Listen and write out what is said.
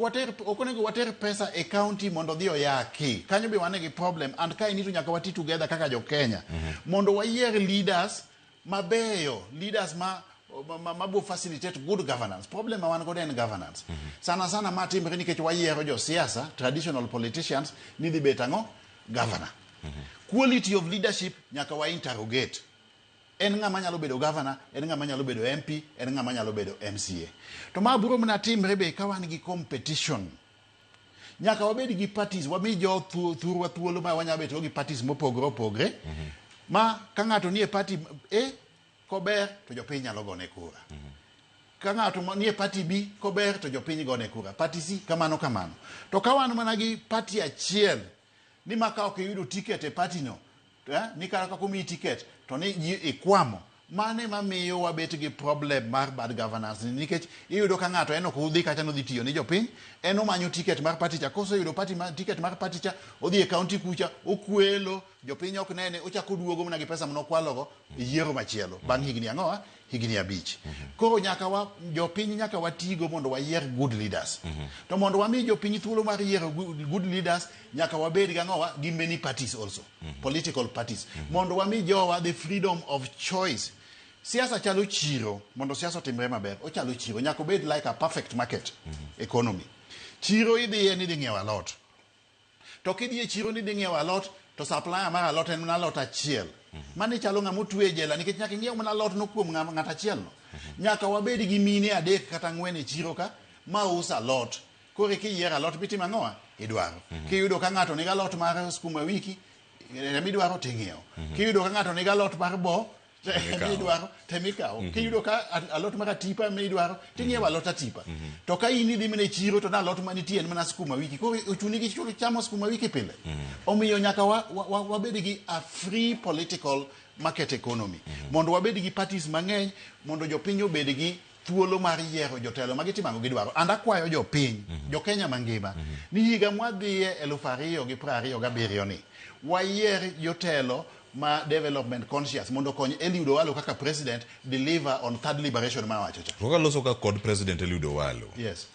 Water, ok onego water pesa e county mondo odhi oyaki. Kanyo be wan gi problem and ka to nyaka wati together kaka jo Kenya. Mondo wayier leaders mabeyo, leaders ma bo facilitate good governance. Problem ma wan godo en governance. Sana sana ma timre nikech wayiero josiasa, traditional politicians, ni dhi bet ang'o? Governor. Quality of leadership nyaka wa interrogate. En ng'ama nyalo bedo governor, en ng'ama nyalo bedo MP, en ng'ama nyalo bedo MCA. To ma biro mana timre be ka wan gi competition. Nyaka wabed gi parties, wami jo thurwa thuolo ma wanyalo bet go gi parties mopogore opogre. Ma ka ng'ato nie party A kober to jopiny nyalo gone kura. Ka ng'ato nie party B kober to jopiny gone kura. Party C kamano kamano. To ka wan mana gi party achiel ni ma ka ok iyudo ticket e party no ni kata kaka omiyi ticket to ni ji ikwamo, mano ema miyo wabet gi problem mar bad governance ni, nikech iyudo ka ng'ato en ok odhi kacha nodhi tiyo ni jopiny, en omanyo ticket mar party cha. Koseyudo party ma, ticket mar party cha, odhi e county kucha, okwelo, jopiny ok nene, ochako oduogo mana gi pesa manokwalogo e yiero machielo bang' higni ang'o? Higni 5. Koro nyaka wa jopiny nyaka watigo mondo wayier good leaders. To mondo wami jopiny thuolo mar yiero good leaders, nyaka wabed gi ang'owa? Gi many parties also, political parties, mondo wami jowa the freedom of choice. Siasa chalo chiro. Mondo siasa otimre maber, ochalo chiro, nyaka obed like a perfect market economy. Chiro idhiye ni idhi ng'iewo alot, to kidhi e chiro ni idhi ng'iewo alot, to supplier mar alot en mana alot achiel. Mano chalo ng'ama otwe e jela, nikech nyaka ing'iew mana alot no kuom ng'at achiel no. Nyaka wabed gi mine adek kata ang'wen e chiro ka ma uso alot. Koro kiyiero alot mitimo ang'owa idwaro. Kiyudo ka ng'ato nigi alot mar skuma wiki emidwaro, ting'iewo. Kiyudo ka ng'ato nigi alot mar bo Emikawo. midwaro, temikawo. Kiyudo ka alot mar atipa midwaro, ting'iewo alot atipa. To ka in idhi mana e chiro to na alot manitie en mana skuma wiki, koro ochuni gi chulo chamo skuma wiki pile. Omiyo nyaka wabed gi a free political market economy mondo wabed gi parties mang'eny, mondo jopiny obed gi thuolo mar yiero jotelo ma gitimo ang'o gidwaro. And akwayo jopiny, jo-Kenya mangima, ni higa mwadhiye 2027 ni wayier jotelo ma development conscious mondo okony Eliud Owalo kaka president deliver on third liberation ma wacho cha. To kaloso ka kod President Eliud Owalo. Yes.